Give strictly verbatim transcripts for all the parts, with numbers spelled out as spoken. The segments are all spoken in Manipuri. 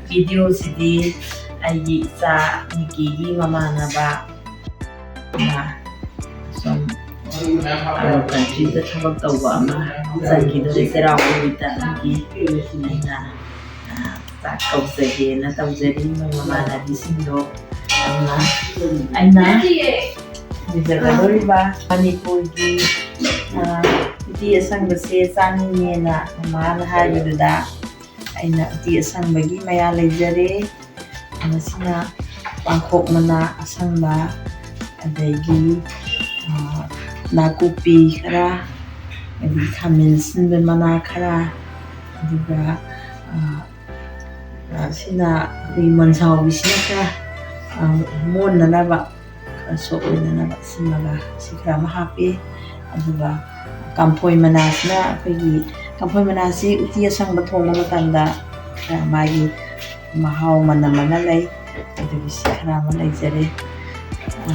ꯚꯤꯗꯤꯑꯣꯁꯤꯗꯤ ꯑꯩꯒꯤ ꯏꯆꯥ ꯅꯤꯀꯤꯒꯤ ꯃꯃꯥꯟꯅꯕ ꯑꯃ ꯁꯨꯝ ꯑꯥꯎꯠ ꯀꯟꯇ꯭ꯔꯤꯗ ꯊꯕꯛ ꯇꯧꯕ ꯑꯃ ꯆꯠꯈꯤꯗꯣꯔꯦ ꯆꯩꯔꯥꯎꯕ ꯅꯨꯃꯤꯠꯇ꯫ ꯑꯗꯨꯒꯤ ꯑꯩꯅ, ꯑ, ꯆꯥꯛ ꯀꯧꯖꯒꯦꯅ ꯇꯧꯖꯔꯤ ꯃꯣꯏ ꯃꯃꯥꯟꯅꯕꯤꯁꯤꯡꯗꯣ꯫ ꯑꯗꯨꯅ ꯑꯩꯅ ꯂꯨꯖꯒꯗꯧꯔꯤꯕ ꯃꯅꯤꯄꯨꯔꯒꯤ, ꯑ, ꯎꯇꯤ ꯑꯁꯪꯕꯁꯦ ꯆꯥꯅꯤꯡꯉꯦꯅ ꯃꯃꯥꯅ ꯍꯥꯏꯕꯗꯨꯗ ꯑꯩꯅ ꯎꯇꯤ ꯑꯁꯪꯕꯒꯤ ꯃꯌꯥ ꯂꯩꯖꯔꯦ꯫ ꯃꯁꯤꯅ ꯄꯥꯡꯈꯣꯛ ꯃꯅꯥ ꯑꯁꯪꯕ, ꯑꯗꯒꯤ, ꯑ, ꯅꯥꯀꯨꯞꯄꯤ ꯈꯔ, ꯑꯗꯒꯤ ꯈꯥꯃꯦꯟ ꯑꯁꯤꯟꯕ ꯃꯅꯥ ꯈꯔ, ꯑꯗꯨꯒ, ꯑ, ꯑ, ꯁꯤꯅ ꯑꯩꯈꯣꯏꯒꯤ ꯃꯣꯟꯁꯥꯎꯕꯤꯁꯤꯅ ꯈꯔ, ꯑ, ꯃꯣꯟꯅꯅꯕ, ꯈꯔ ꯁꯣꯛ ꯑꯣꯏꯅꯅꯕ ꯁꯤꯃꯒ ꯁꯤ ꯈꯔ ꯑꯃ ꯍꯥꯞꯄꯤ꯫ ꯑꯗꯨꯒ ꯀꯝꯐꯣꯏ ꯃꯅꯥꯁꯤꯅ ꯑꯩꯈꯣꯏꯒꯤ ꯀꯝꯐꯣꯏ ꯃꯅꯥꯁꯤ ꯎꯇꯤ ꯑꯁꯪꯕ ꯊꯣꯡꯕ ꯃꯇꯝꯗ ꯈꯔ ꯃꯥꯒꯤ ꯃꯍꯥꯎ ꯃꯅꯝ ꯑꯃ ꯂꯩ꯫ ꯑꯗꯨꯒꯤ ꯁꯤ ꯈꯔ ꯑꯃ ꯂꯩꯖꯔꯦ꯫ ꯑ,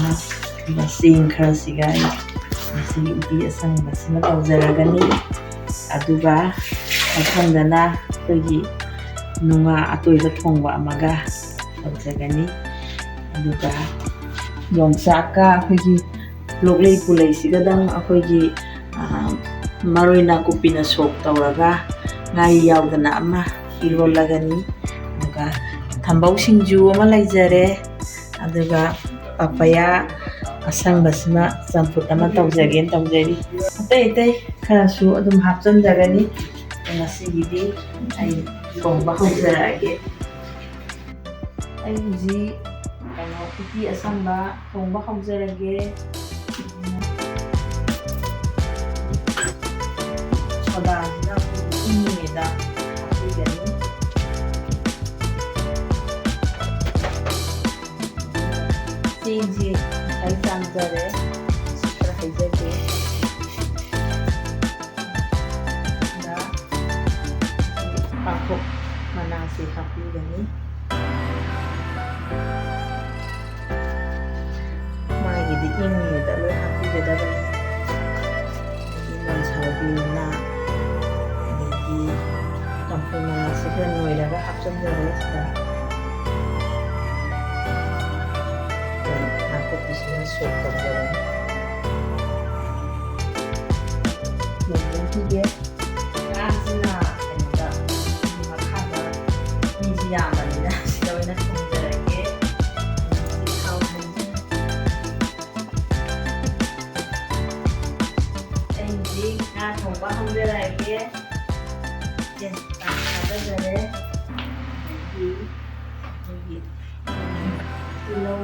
ꯑꯗꯨꯒ ꯆꯦꯡ ꯈꯔꯁꯤꯒ ꯑꯩ ꯉꯁꯤꯒꯤ ꯎꯇꯤ ꯑꯁꯪꯕꯁꯤꯃ ꯇꯧꯖꯔꯒꯅꯤ꯫ ꯑꯗꯨꯒ ꯃꯊꯪꯗꯅ ꯑꯩꯈꯣꯏꯒꯤ ꯅꯨꯡꯉꯥ ꯑꯇꯣꯏꯕ ꯊꯣꯡꯕ ꯑꯃꯒ ꯇꯧꯖꯒꯅꯤ꯫ ꯑꯗꯨꯒ ꯌꯣꯡꯆꯥꯛꯀ ꯑꯩꯈꯣꯏꯒꯤ ꯂꯣꯛꯂꯩ ꯄꯨꯂꯩꯁꯤꯒꯗꯪ ꯑꯩꯈꯣꯏꯒꯤ, ꯑ, ꯃꯔꯣꯏ ꯅꯥꯀꯨꯞꯄꯤꯅ ꯁꯣꯛ ꯇꯧꯔꯒ ꯉꯥꯔꯤ ꯌꯥꯎꯗꯅ ꯑꯃ ꯏꯔꯣꯜꯂꯒꯅꯤ꯫ ꯑꯗꯨꯒ ꯊꯝꯕꯧ ꯁꯤꯡꯖꯨ ꯑꯃ ꯂꯩꯖꯔꯦ꯫ ꯑꯗꯨꯒ ꯄꯄꯌꯥ ꯑꯁꯪꯕꯁꯤꯃ ꯆꯝꯐꯨꯠ ꯑꯃ ꯇꯧꯖꯒꯦꯅ ꯇꯧꯖꯔꯤ꯫ ꯑꯇꯩ ꯑꯇꯩ ꯈꯔꯁꯨ ꯑꯗꯨꯝ ꯍꯥꯞꯆꯤꯟꯖꯒꯅꯤ꯫ ꯉꯁꯤꯒꯤꯗꯤ ꯑꯩ ꯊꯣꯡꯕ ꯍꯧꯖꯔꯛꯑꯒꯦ꯫ ꯑꯩ ꯍꯧꯖꯤꯛ ꯀꯩꯅꯣ ꯎꯇꯤ ꯑꯁꯪꯕ ꯊꯣꯡꯕ ꯍꯧꯖꯔꯒꯦ꯫ ꯁꯣꯗꯥꯁꯤꯅ ꯑꯩꯈꯣꯏꯒꯤ ꯏꯪꯉꯤꯉꯩꯗ ꯍꯥꯞꯄꯤꯒꯅꯤ꯫ ꯆꯦꯡꯁꯤ ꯉꯁꯥꯏ ꯆꯥꯝꯖꯔꯦ꯫ ꯁꯤ ꯈꯔ ꯍꯩꯖꯒꯦ꯫ ꯑꯗ ꯄꯥꯡꯈꯣꯛ ꯃꯅꯥꯁꯤ ꯍꯥꯞꯄꯤꯒꯅꯤ꯫ ꯃꯥꯒꯤꯗꯤ ꯏꯪꯉꯤꯉꯩꯗ ꯂꯣꯏ ꯍꯥꯞꯄꯤꯒꯗꯕꯅꯤ꯫ ꯑꯗꯒꯤ ꯃꯣꯟꯁꯥꯎꯕꯤ ꯃꯅꯥ, ꯑꯗꯒꯤ ꯀꯝꯐꯣꯏ ꯃꯅꯥꯁꯤ ꯈꯔ ꯅꯣꯏꯔꯒ ꯍꯥꯞꯆꯤꯟꯖꯔꯦ ꯁꯤꯗ꯫ ꯑꯩꯈꯣꯏ ꯅꯥꯀꯨꯞꯄꯤꯁꯤꯅ ꯁꯣꯛ ꯇꯧꯖꯔꯅꯤ꯫ ꯌꯦꯡꯕꯤꯈꯤꯒꯦ꯫ ꯉꯥꯁꯤꯅ ꯀꯩꯅꯣꯗ, ꯃꯈꯥꯗ ꯃꯤꯁꯤ ꯌꯥꯝꯕꯅꯤꯅ ꯁꯤꯗ ꯑꯣꯏꯅ ꯊꯣꯡꯖꯔꯒꯦ꯫ ꯊꯥꯎ ꯍꯩꯖꯤꯟ-, ꯑꯩꯗꯤ ꯉꯥ ꯊꯣꯡꯕ ꯍꯧꯖꯔꯒꯦ꯫ ꯇꯦꯖꯄꯥꯠ ꯊꯥꯗꯖꯔꯦ꯫ ꯑꯗꯒꯤ ꯑꯩꯈꯣꯏꯒꯤ ꯇꯤꯜꯍꯧ꯫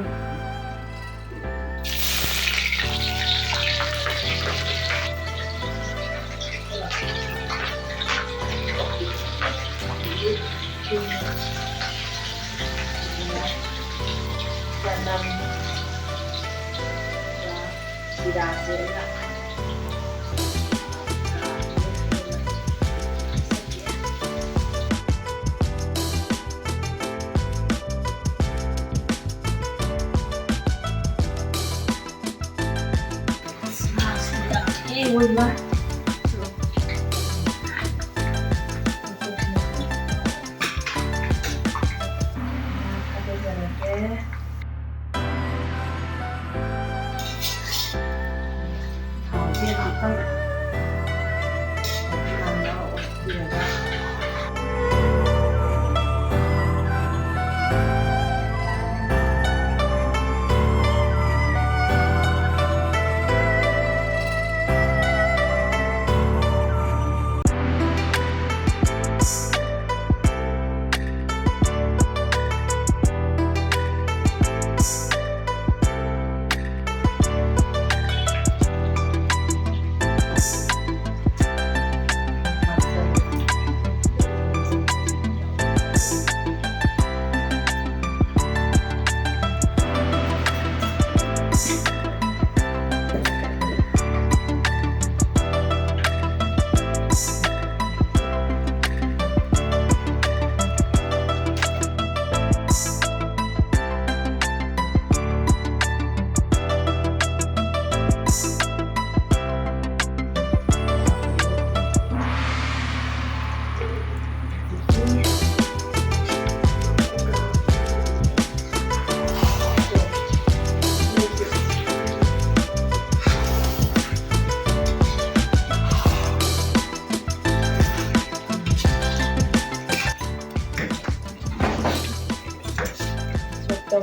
ꯆꯅꯝ꯫ ꯖꯤꯔꯥꯁꯦ ꯑꯩꯅ ꯊꯥꯗꯖꯔꯒꯦ꯫ ꯊꯥꯎꯁꯦ ꯉꯥꯛꯇꯪ ꯍꯥꯟꯅ ꯑꯣꯠꯄꯤꯔꯒ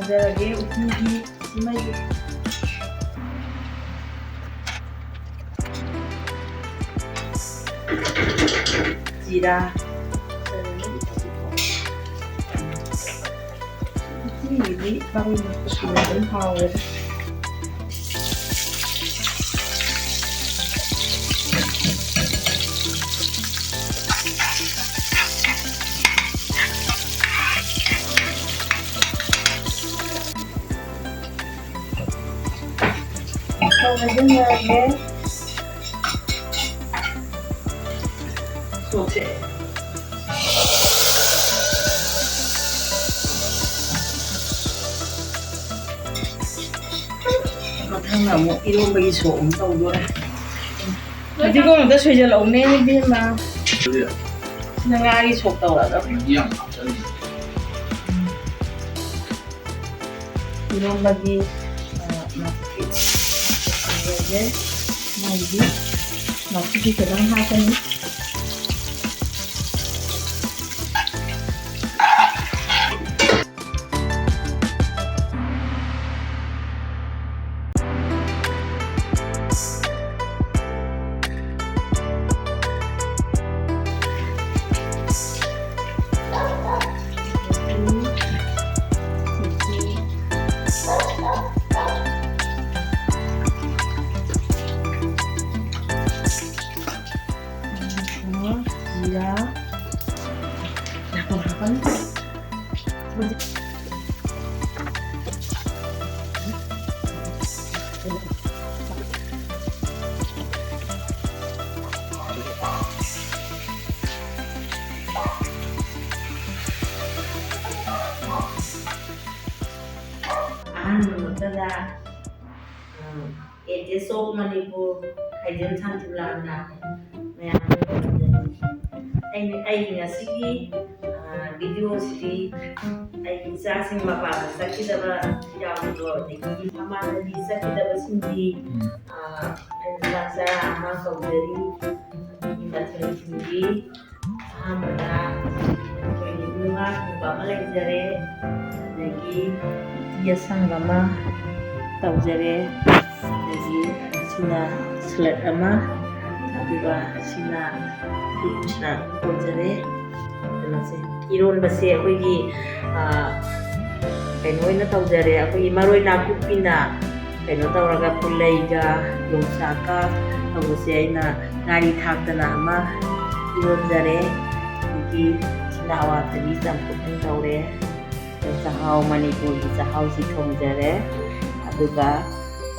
ꯍꯧꯖꯔꯒꯦ ꯎꯇꯤꯒꯤ ꯁꯤꯃꯒꯤ ꯖꯤꯔꯥ꯫ ꯎꯇꯤꯒꯤꯗꯤ ꯃꯔꯣꯏ ꯃꯄꯥꯡ ꯑꯗꯨꯝ ꯍꯥꯎꯔꯦꯗ꯫ ꯍꯥꯏꯖꯤꯟꯅꯔꯒꯦ꯫ ꯁꯣꯛꯁꯦ꯫ ꯃꯊꯪꯅ ꯑꯃꯨꯛ ꯏꯔꯣꯝꯕꯒꯤ ꯁꯣꯛ ꯑꯃꯨꯛ ꯇꯧꯗꯣꯔꯦ꯫ ꯐꯗꯤꯒꯣꯝ ꯑꯝꯇ ꯁꯣꯏꯖꯜꯂꯛꯎꯅꯦ, ꯏꯕꯦꯝꯃ꯫ ꯁꯤꯅ ꯉꯥꯒꯤ ꯁꯣꯛ ꯇꯧꯔꯒ꯫ ꯏꯔꯣꯝꯕꯒꯤ, ꯑ, ꯅꯥꯀꯨꯞꯄꯤ ꯁꯣꯏꯖꯜꯂꯦ꯫ ꯃꯥꯒꯤꯗꯤ ꯅꯥꯀꯨꯞꯄꯤ ꯈꯤꯇꯪ ꯍꯥꯞꯀꯅꯤ꯫ ꯖꯤꯔꯥ꯫ ꯑꯍꯥꯟꯕꯃꯛꯇꯗ, ꯑ, ꯑꯦ ꯇꯦꯁ ꯑꯣꯐ ꯃꯅꯤꯄꯨꯔ ꯈꯥꯏꯗꯦꯝ ꯁꯥꯟꯇꯤꯕꯂꯥꯅ ꯃꯌꯥꯝꯗ ꯈꯨꯔꯨꯝꯖꯔꯤ꯫ ꯑꯩꯅ, ꯑꯩꯒꯤ ꯉꯁꯤꯒꯤ, ꯑ, ꯚꯤꯗꯤꯑꯣꯁꯤꯗꯤ ꯑꯩꯒꯤ ꯏꯆꯥꯁꯤꯡ ꯃꯄꯥꯟꯗ ꯆꯠꯈꯤꯗꯕ ꯌꯥꯎꯕꯗꯣ, ꯑꯗꯒꯤ ꯃꯃꯥꯡꯗꯗꯤ ꯆꯠꯈꯤꯗꯕꯁꯤꯡꯗꯤ, ꯎꯝ꯫ ꯑ, ꯑꯩꯅ ꯆꯥꯛ ꯆꯔꯥ ꯑꯃ ꯀꯧꯖꯔꯤ꯫ ꯑꯗꯒꯤ ꯃꯊꯦꯜꯁꯤꯡꯗꯤ ꯑꯍꯥꯟꯕꯗ ꯑꯩꯈꯣꯏꯒꯤ ꯉꯥ ꯊꯣꯡꯕ ꯑꯃ ꯂꯩꯖꯔꯦ, ꯑꯗꯒꯤ ꯎꯇꯤ ꯑꯁꯪꯕ ꯑꯃ ꯇꯧꯖꯔꯦ꯫ ꯑꯗꯒꯤ ꯁꯤꯅ ꯁꯂꯠ ꯑꯃ, ꯑꯗꯨꯒ ꯁꯤꯅ ꯐ꯭ꯔꯨꯠꯁꯅ ꯇꯧꯖꯔꯦ꯫ ꯀꯩꯅꯣꯁꯦ, ꯏꯔꯣꯟꯕꯁꯦ ꯑꯩꯈꯣꯏꯒꯤ, ꯑ, ꯀꯩꯅꯣ ꯑꯣꯏꯅ ꯇꯧꯖꯔꯦ꯫ ꯑꯩꯈꯣꯏꯒꯤ ꯃꯔꯣꯏ ꯅꯥꯀꯨꯞꯄꯤꯅ ꯀꯩꯅꯣ ꯇꯧꯔꯒ, ꯄꯨꯜꯂꯩꯒ ꯌꯣꯡꯆꯥꯛꯀ ꯇꯧꯕꯁꯦ ꯑꯩꯅ ꯉꯥꯔꯤ ꯊꯥꯛꯇꯅ ꯑꯃ ꯏꯔꯣꯟꯖꯔꯦ꯫ ꯑꯗꯒꯤ ꯁꯤꯅ ꯑꯋꯥꯊꯕꯤ ꯆꯝꯐꯨꯠ ꯑꯃ ꯇꯧꯔꯦ꯫ ꯆꯥꯛꯍꯥꯎ, ꯃꯅꯤꯄꯨꯔꯒꯤ ꯆꯥꯛꯍꯥꯎꯁꯤ ꯊꯣꯡꯖꯔꯦ꯫ ꯑꯗꯨꯒ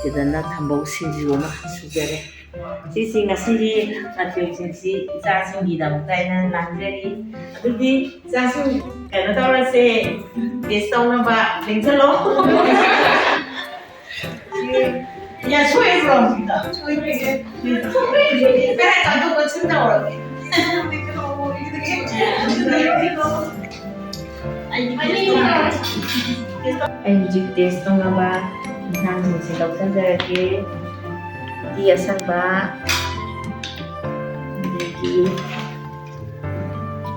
ꯁꯤꯗꯅ ꯊꯝꯕꯧ ꯁꯤꯡꯖꯨ ꯑꯃ ꯁꯨꯖꯔꯦ꯫ ꯁꯤꯁꯤ ꯉꯁꯤꯒꯤ ꯃꯊꯦꯜꯁꯤꯡꯁꯤ ꯏꯆꯥꯁꯤꯡꯒꯤꯗꯃꯛꯇ ꯑꯩꯅ ꯂꯥꯡꯖꯔꯤ꯫ ꯑꯗꯨꯗꯤ ꯏꯆꯥꯁꯤꯡ ꯀꯩꯅꯣ ꯇꯧꯔꯁꯦ, ꯇꯦꯁ ꯇꯧꯅꯕ ꯂꯦꯡꯁꯜꯂꯣ꯫ ꯌꯥ, ꯁꯣꯏꯕ꯭ꯔꯣ? ꯁꯣꯏꯕ꯭ꯔꯣ? ꯀꯔꯥꯏ ꯆꯥꯊꯣꯛ ꯆꯠꯁꯤꯟ ꯇꯧꯔꯒꯦ? ꯑꯩ ꯍꯧꯖꯤꯛ ꯇꯦꯁ ꯇꯧꯅꯕ ꯏꯟꯁꯥꯡꯁꯤꯡꯁꯦ ꯂꯧꯁꯤꯟꯖꯔꯒꯦ꯫ ꯎꯇꯤ ꯑꯁꯪꯕ, ꯑꯗꯒꯤ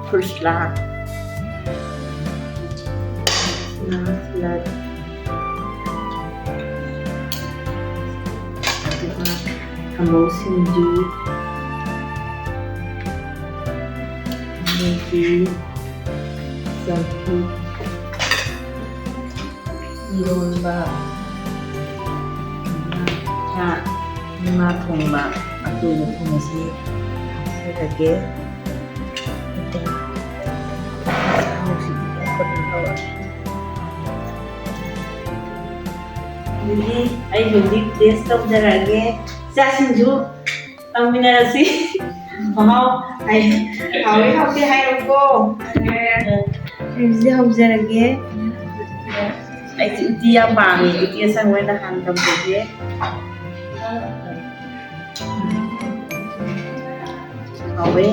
ꯐ꯭ꯔꯨꯠ ꯁꯂꯥꯗ, ꯁꯂꯥꯗ, ꯑꯗꯨꯒ ꯊꯝꯕꯧ ꯁꯤꯡꯖꯨ, ꯑꯗꯒꯤ ꯆꯝꯐꯨꯠ, ꯏꯔꯣꯟꯕ, ꯉꯥ, ꯉꯥ ꯊꯣꯡꯕ, ꯑꯇꯣꯏꯕ ꯊꯣꯡꯕꯁꯤ ꯍꯥꯞꯆꯔꯒꯦ꯫ ꯑꯗꯨꯗꯤ ꯑꯩ ꯍꯧꯖꯤꯛ ꯇꯦꯁ ꯇꯧꯖꯔꯛꯑꯒꯦ꯫ ꯏꯆꯥꯁꯤꯡꯁꯨ ꯇꯧꯃꯤꯟꯅꯔꯁꯤ꯫ ꯃꯍꯥꯎ ꯍꯥꯏ-, ꯍꯥꯎꯏ ꯍꯥꯎꯇꯦ ꯍꯥꯏꯔꯣꯀꯣ꯫ ꯑꯩ ꯍꯧꯖꯤꯛ ꯍꯧꯖꯔꯒꯦ꯫ ꯑꯩꯁꯦ ꯎꯇꯤ ꯌꯥꯝ ꯄꯥꯝꯃꯦ꯫ ꯎꯇꯤ ꯑꯁꯪꯕ ꯑꯣꯏꯅ ꯍꯥꯟꯅ ꯇꯧꯖꯒꯦ꯫ ꯍꯥꯎꯋꯦ꯫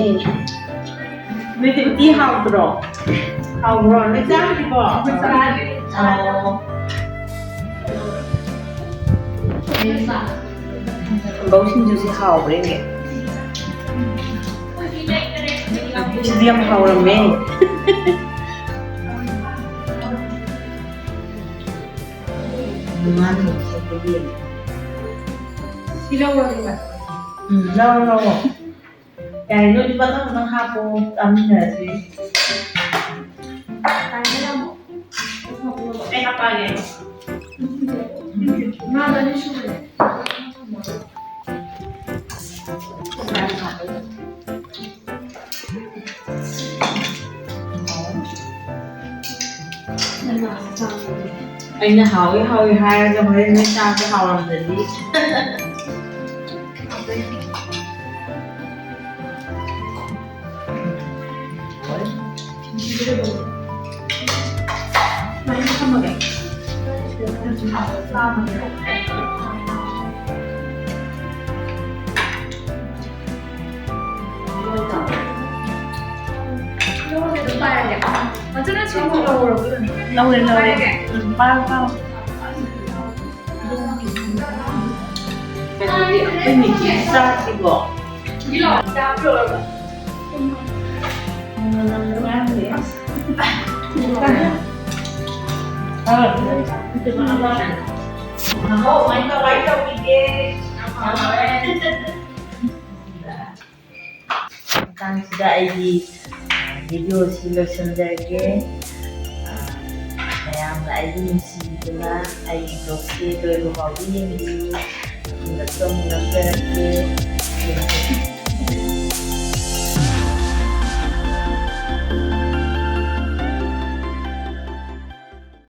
ꯅꯣꯏꯗꯤ ꯎꯇꯤ ꯍꯥꯎꯇ꯭ꯔꯣ? ꯍꯥꯎꯕ꯭ꯔꯣ? ꯅꯣꯏ ꯆꯥꯗ꯭ꯔꯤꯕꯣ? ꯑꯩꯈꯣꯏ ꯆꯥꯗ꯭ꯔꯤ꯫ ꯑꯣ꯫ ꯊꯝꯕꯧ ꯁꯤꯡꯖꯨꯁꯤ ꯍꯥꯎꯕ꯭ꯔꯥ ꯌꯦꯡꯒꯦ꯫ ꯁꯤꯗꯤ ꯌꯥꯝ ꯍꯥꯎꯔꯝꯃꯦ꯫ ꯉꯥ ꯊꯣꯡꯕ ꯁꯦꯝꯕꯒꯤ꯫ ꯁꯤ ꯂꯧꯔꯒꯦ, ꯚꯥꯏ꯫ ꯎꯝ, ꯂꯧꯔꯣ, ꯂꯧꯔꯣ꯫ ꯌꯥꯔꯦ, ꯅꯣꯏꯗꯤ ꯃꯊꯪ ꯃꯊꯪ ꯍꯥꯞꯄꯣ, ꯆꯥꯃꯤꯟꯅꯔꯁꯤ꯫ ꯀꯩ ꯍꯥꯞꯄꯛꯑꯒꯦ? ꯉꯥꯗꯣ ꯑꯅꯤ ꯁꯨꯕꯅꯦ꯫ ꯑꯩꯅ ꯍꯥꯎꯏ ꯍꯥꯎꯏ ꯍꯥꯏꯔꯒ ꯍꯣꯔꯦꯟ ꯅꯣꯏ ꯆꯥꯕꯗ ꯍꯥꯎꯔꯝꯗ꯭ꯔꯗꯤ꯫ ꯁꯨꯃꯥꯏꯅ ꯊꯝꯃꯒꯦ꯫ ꯂꯧꯔꯦ, ꯂꯧꯔꯦ꯫ ꯎꯝ, ꯄꯥꯏꯔꯣ, ꯄꯥꯏꯔꯣ꯫ ꯑꯩꯈꯣꯏ ꯃꯤꯇꯤ ꯆꯥꯁꯤꯀꯣ꯫ ꯍꯥꯎ, ꯀꯃꯥꯏ ꯇꯧꯔꯤꯒꯦ? ꯃꯇꯥꯡꯁꯤꯗ ꯑꯩꯒꯤ, ꯑ, video ꯁꯤ ꯂꯣꯏꯁꯤꯟꯖꯔꯒꯦ꯫ ꯑ, ꯃꯌꯥꯝꯅ ꯑꯩꯕꯨ ꯅꯨꯡꯁꯤꯕꯤꯗꯨꯅ ꯑꯩꯒꯤ vlog ꯁꯤ ꯂꯣꯏꯕ ꯐꯥꯎꯕ ꯌꯦꯡꯕꯤꯌꯨ꯫ ꯃꯇꯨꯡꯗꯁꯨ ꯑꯃꯨꯛ